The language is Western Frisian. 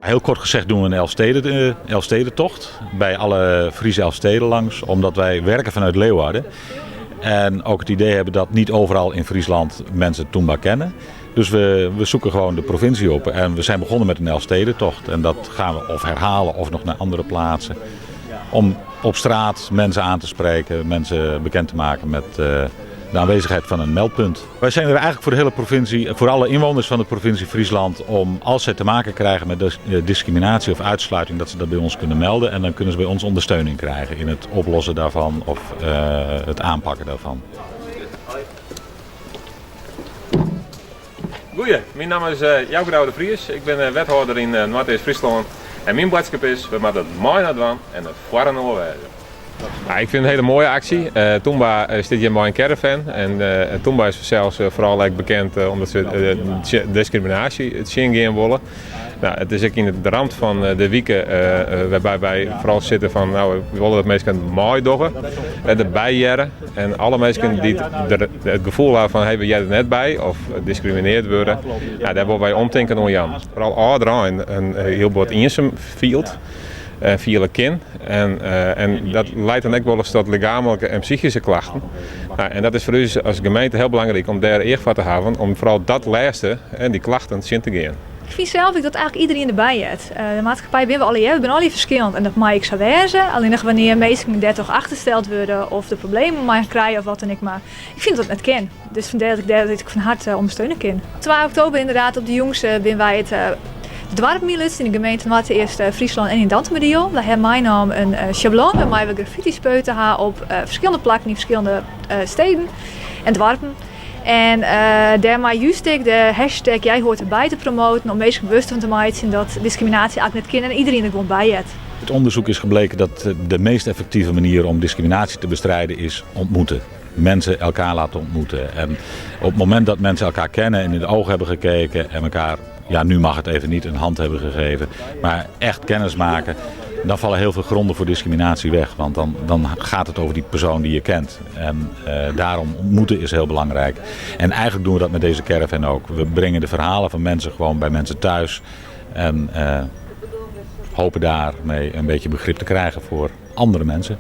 Heel kort gezegd doen we een Elfstedentocht bij alle Friese Elfsteden langs, omdat wij werken vanuit Leeuwarden. En ook het idee hebben dat niet overal in Friesland mensen Tûmba kennen. Dus we zoeken gewoon de provincie op. En we zijn begonnen met een Elfstedentocht. En dat gaan we of herhalen of nog naar andere plaatsen. Om op straat mensen aan te spreken, mensen bekend te maken met de aanwezigheid van een meldpunt. Wij zijn er eigenlijk voor de hele provincie, voor alle inwoners van de provincie Friesland, om als zij te maken krijgen met discriminatie of uitsluiting, dat ze dat bij ons kunnen melden. En dan kunnen ze bij ons ondersteuning krijgen in het oplossen daarvan of het aanpakken daarvan. Goeie, myn namme is Jouke Douwe de Vries. Ik bin wethâlder yn Noardeast-Fryslân. En myn boadskip is, we moatte it mei-inoar dwaan en der foar inoar wêze. Nou, ik fyn it in hiele moaie aksje. Tûmba stiet hjir mei in caravan. En Tûmba is fansels foaral ek bekend omdat se diskriminaasje tsjingean wolle. Nou, it is ek yn it ramt fan de wike wêrby wy foaral sitte fan, nou, we wolle dat minsken meidogge, derby hearre. En alle minsken dy't der it gefoel hawwe fan, hey, we hearre der net by of diskrimineard wurde, nou, dêr wolle wy omtinken oan jaan. Foaral âlderein in hiel bot iensum fielt en fiele kin. En en dat liedt dan ek wolris tot lichaamlike en psychyske klachten. Nou, en dat is foar ús as gemeente hiel belangryk om dêr each foar te hawwen, om foaral dat lêste, dy klachten, tsjin te gean. Ik fyn sels ek dat eigentlik iederien derby heart. De maatskippij binne we allegear, we binne allegear ferskillend en dat mei ek sa wêze. Allinnich wannear minsken dêrtroch achtersteld wurde of der problemen mei krije of wat dan ek mar. Ik fyn dat dat net kin. Dus fandêr dat ik dêr ek fan harte ûndersteune kin. Twa oktober ynderdaad op de jûns binne wy it de doarpen ynlutsen yn de gemeente Noardeast-Fryslân en yn Dantumadiel. Wy hawwe meinaam in sjabloon wêrmei we graffiti spuite ha op ferskillende plakken yn ferskillende steden en doarpen. En dêrmei júst ek de hashtag jij hoort erbij te promoten om minsken bewust fan te meitsjen dat diskriminaasje eigentlik net kin en iederien der gewoan by heart. Ut onderzoek is gebleken dat de meest effectieve manier om discriminatie te bestrijden is ontmoeten. Mensen elkaar laten ontmoeten. En op het moment dat mensen elkaar kennen en in de ogen hebben gekeken en elkaar, ja, nu mag het even niet, een hand hebben gegeven, maar echt kennis maken, dan vallen heel veel gronden voor discriminatie weg. Want dan gaat het over die persoon die je kent. En daarom ontmoeten is heel belangrijk. En eigenlijk doen we dat met deze caravan ook. We brengen de verhalen van mensen gewoon bij mensen thuis. En hopen daarmee een beetje begrip te krijgen voor andere mensen.